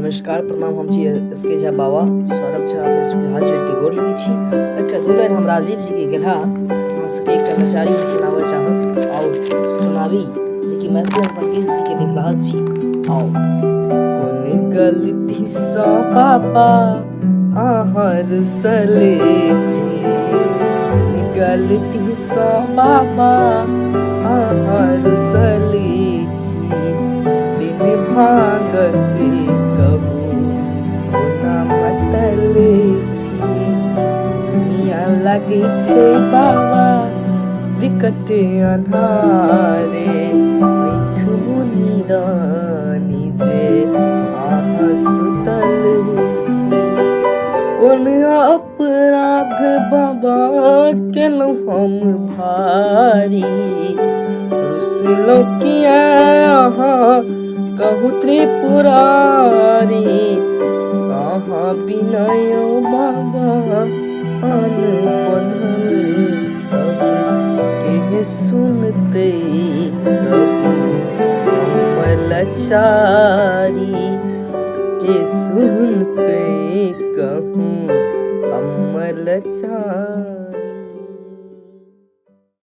नमस्कार प्रणाम, हम छी एस के झा बाबा सौरभ झा। अपने सबके हाथ जोड़िके गोर लगै छी। एकटा दू लाइन हम राजीव जीके गेलहा अहाँ सबके एकटा नचारी हम सुनाबऽ चाहब आओर सुनाबी, जेकि मैथिली हम संकेश जीके लिखलहा छी। आउ कोन गलतीसँ बाबा अहाँ रुसले छी, कोन गलतीसँ बाबा अहाँ रुसले छी, बिन भागक कहू कोना मतल छी, दुनिया लगै छै बाबा विकट अन्हारे, आँखि मुनि रानी जे अहाँ सुतल छी, कोन अपराध बाबा केलहुँ हम भारी, रुसलहुँ किया अहाँ कहू त्रिपुरारी, अहाँ बिना यौ बाबा आन पढ़ल सब के सुनते कहू हमर लाचारी, के सुनते कहू हमर लाचारी।